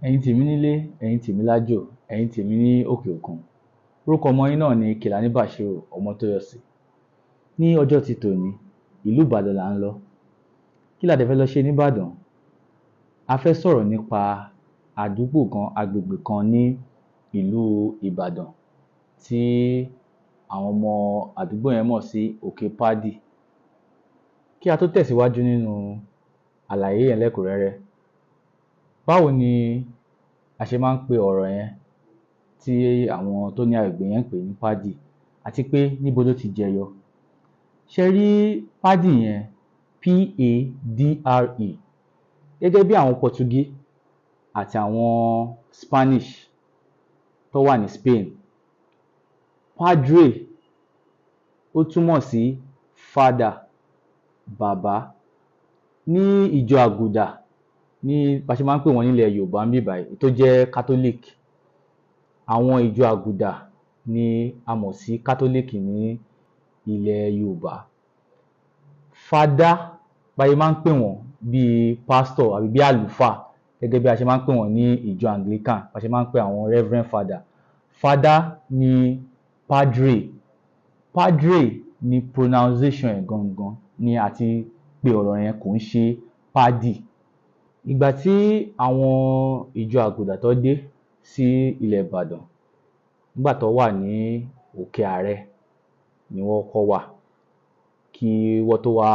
Ẹ̀yin tèmi nílé, ẹ̀yin tèmi lájò, ẹ̀yin tèmi ní òkè òkun. Orúkọ ọmọ yín náà ni Kèlání Bàṣírù Ọmọ́tóyọ̀sí. Ní ọjọ́ ti tòní, ìlú Ìbàdàn là ń lọ. Kí la dẹ̀ fẹ́ lọ ṣe níBàdàn? A fẹ́ sọ̀rọ̀ nípa àdúgbò kan, agbègbè kan ní ìlú Ìbàdàn tí àwọn ọmọ àdúgbò yẹn mọ̀ sí Òkè Pádì. Kí a tó tẹ̀síwájú nínú àlàyé yẹn lẹ́kùnrẹ́rẹ́, báwo ni a ṣe máa ń pe ọ̀rọ̀ yẹn tí àwọn tó ní agbègbè yẹn ń pè ní Pádì, àti pé níbo ló ti jẹyọ? Ṣẹ rí Pádì yẹn, P-A-D-R-E, gẹ́gẹ́ bí àwọn Pọtugí àti àwọn Spanish tó wà ní Spain, Padre ó túmọ̀ sí father, bàbá. Ní ìjọ Àgùdà, ní bá ṣe máa ń pè wọ́n nílẹ̀ Yorùbá níbí báyìí tó jẹ́ Catholic, àwọn ìjọ Àgùdà ni a mọ̀ sí Catholic ní ilẹ̀ Yorùbá. Fadá, bá ṣe máa ń pè wọ́n, bíi pastor àbí bí àlùfáà, gẹ́gẹ́ bí a ṣe máa ń pè wọ́n ní ìjọ Anglican, bá ṣe máa ń pe àwọn reverend father. Fadá ni Padre. Padre ni pronunciation ẹ̀ gangan ni àti pé ọ̀rọ̀ yẹn kò ń ṣe Pádì. Ìgbà tí àwọn ìjọ Àgùdà tó dé sí ilẹ̀ Ìbàdàn, nígbà tó wà ní Òkè Àrẹ ni wọ́n kọ́kọ́ wà kí wọ́n tó wá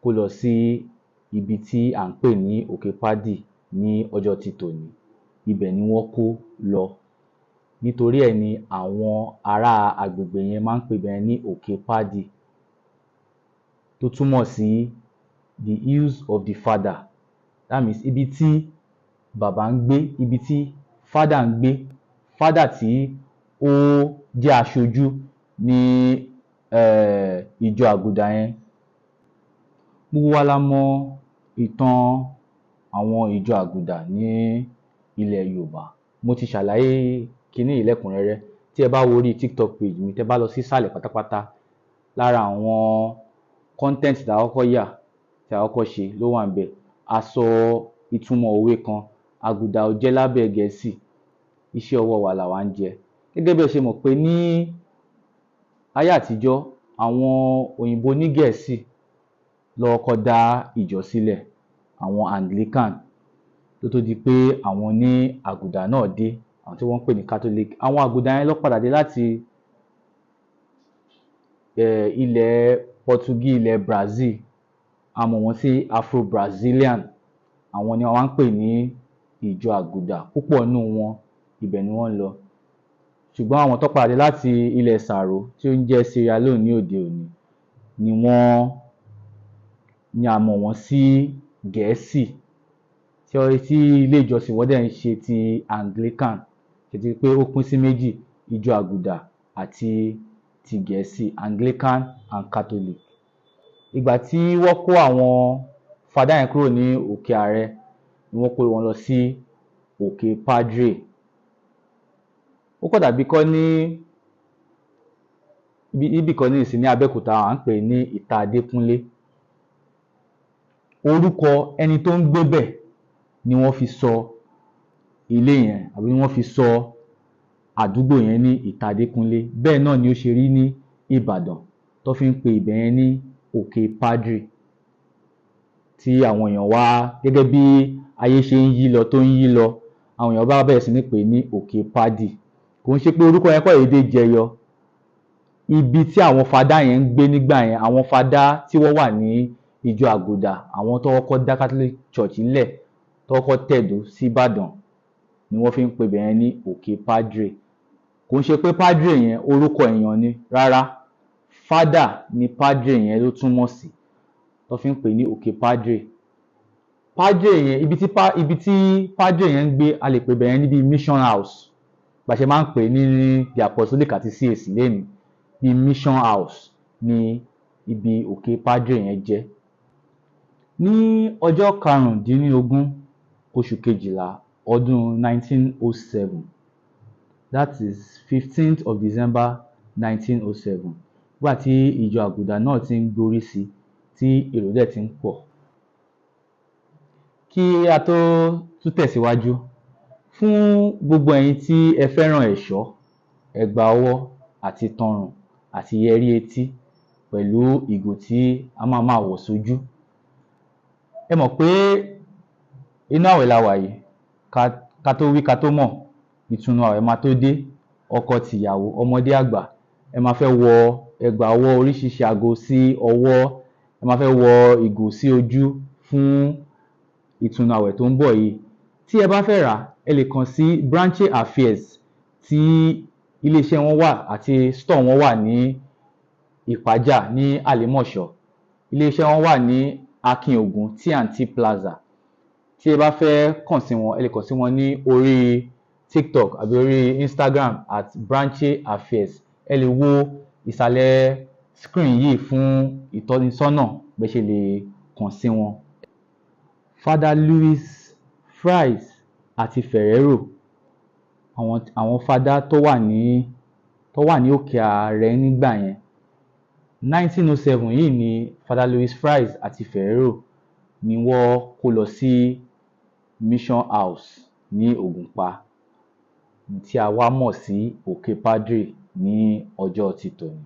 kó lọ sí ibi tí à ń pè ní Òkè Pádì ní ọjọ́ ti tòní. Ibẹ̀ ni wọ́n kó lọ. Nítorí ẹ̀ ni àwọn ará agbègbè yẹn máa ń pe ibẹ̀ yẹn ní Òkè Pádì, tó túmọ̀ sí the hills of the father. That means ibi tí bàbá ń gbé, ibi tí father ń gbé, father tí ó jẹ́ aṣojú ní ìjọ Àgùdà yẹn. Gbogbo wa la mọ ìtàn àwọn ìjọ Àgùdà ní ilẹ̀ Yorùbá. Mo ti ṣàlàyé kiní yìí lẹ́kùnrẹ́rẹ́. Tí ẹ bá wo orí TikTok page mi, tẹ́ bá lọ sísàlẹ̀ pátápátá, lára àwọn content tí a kọ́kọ́ yà, tí a kọ́kọ́ ṣe ló wà ńbẹ̀. A sọ ìtumọ̀ òwe kan, Àgùdà ò jẹ́ lábẹ́ Gẹ̀ẹ́sì, iṣẹ́ ọwọ́ wa làwa ń jẹ. Gẹ́gẹ́ bí ẹ ṣe mọ̀ pé ní ayé àtijọ́, àwọn òyìnbó onígẹ̀ẹ́sì ló kọ́kọ́ dá ìjọ sílẹ̀, àwọn Anglican, kó tó di pé àwọn oní Àgùdà náà dé, àwọn tí wọ́n ń pè ní Catholic. Àwọn Àgùdà yẹn ló padà dé láti ilẹ̀ Pọtugí, ilẹ̀ Brazil. A mọ̀ wọ́n sí Afro-Brazilian. Àwọn ni wọ́n ń pè ní ìjọ Àgùdà. Púpọ̀ nínú wọn, ibẹ̀ ni wọ́n ń lọ. Ṣùgbọ́n àwọn tó padà dé láti ilẹ̀ Sàró tí ó ń jẹ́ Sierra Leone ní òde òní ni wọ́n ni a mọ̀ wọ́n sí Gẹ̀ẹ́sì, tí ilé ìjọsìn wọn dẹ̀ ń ṣe ti Anglican. Ṣé ti rí pé ó pín sí méjì, ìjọ Àgùdà àti ti Gẹ̀ẹ́sì, Anglican and Catholic. Ìgbà tí wọ́n kó àwọn fadá yẹn kúrò ní Òkè Àrẹ ni wọ́n kó wọn lọ sí Òkè Padre. Ó kàn dàbí kọ́ ní níbì kan nísìnyí ní Abẹ́òkúta, à ń pè é ní Ìta Adékúnlé. Orúkọ ẹni tó ń gbébẹ̀ ni wọ́n fi sọ ilé yẹn àbí wọ́n fi sọ àdúgbò yẹn ní Ìta Adékúnlé. Bẹ́ẹ̀ náà ni ó ṣe rí ní Ìbàdàn tó fi ń pe ibẹ̀ yẹn ní Òkè Padre, tí àwọn èèyàn wá, gẹ́gẹ́ bí ayé ṣe ń yí lọ tó ń yí lọ, àwọn èèyàn bá bẹ̀rẹ̀ sí ní pè é ní Òkè Pádì. Kò ń ṣe pé orúkọ yẹn kàn déédé jẹyọ. Ibi tí àwọn fadá yẹn ń gbé nígbà yẹn, àwọn fadá tí wọ́n wà ní ìjọ Àgùdà, àwọn tó kọ́kọ́ dá Catholic Church ńlẹ̀, tó kọ́kọ́ tẹ̀dó sí Ìbàdàn, ni wọ́n fi ń pe ibẹ̀ yẹn ní Òkè Padre. Kò ń ṣe pé Padre yẹn orúkọ èèyàn ni, rárá. Father ni Padre yẹn ló túmọ̀ sí, tó fi ń pè é ní Òkè Padre. Padre yẹn, ibi tí Padre yẹn ń gbé, a lè pè ibẹ̀ yẹn ní bíi mission house. Bá ṣe máa ń pè é ní the Apostolic àti CAC lénìí, bíi mission house ni ibi Òkè Padre yẹn jẹ́. Ní ọjọ́ 15 oṣù kejìlá ọdún 1907, that is 15th of December 1907, nígbà tí ìjọ Àgùdà náà ti ń gborí sí, tí èrò dẹ̀ ti ń pọ̀. Kí a tó tún Tún tẹ̀síwájú. Fún gbogbo ẹ̀yin tí ẹ fẹ́ràn ẹ̀ṣọ́, ẹ̀gbà ọwọ́ àti tọrùn àti yẹrí etí pẹ̀lú ìgò tí a máa máa wọ̀ sójú. Ẹ mọ̀ pé inú àwẹ̀ la wà yìí, ká tó wí ká tó mọ̀, ìtúnu àwẹ̀ máa tó dé, ọkọ tìyàwó, ọmọdé àgbà, ẹ máa fẹ́ wọ ẹ̀gbà ọwọ́, oríṣiríṣi ago sí ọwọ́, ẹ máa fẹ́ wọ ìgò sí ojú fún ìtúnu àwẹ̀ tó ń bọ̀ yìí. Tí ẹ bá fẹ́ rà á, ẹ lè kàn sí Branche Affairs tí ilé-iṣẹ́ wọn wà àti store wọn wà ní Ìpájà ní Àlímọ̀ṣọ́. Ilé-iṣẹ́ wọn wà ní Akin Ògún T&T Plaza. Tí ẹ bá fẹ́ kàn sí wọn, ẹ lè kàn sí wọn ní orí TikTok àbí orí Instagram @brancheaffairs. Ẹ lè wo ìsàlẹ̀ screen yìí fún ìtọ́nisọ́nà bẹ́ ṣe lè kàn sí wọn. Father Louis Fries àti Ferrero, àwọn fada tó wà ní Òkè Ààrẹ nígbà yẹn, 1907 yìí ni Father Louis Fries àti Ferrero ni wọ́n kó lọ sí Mission House ní Ògùnpa tí a wá mọ̀ sí Òkè Padre ní ọjọ́ ti tòní.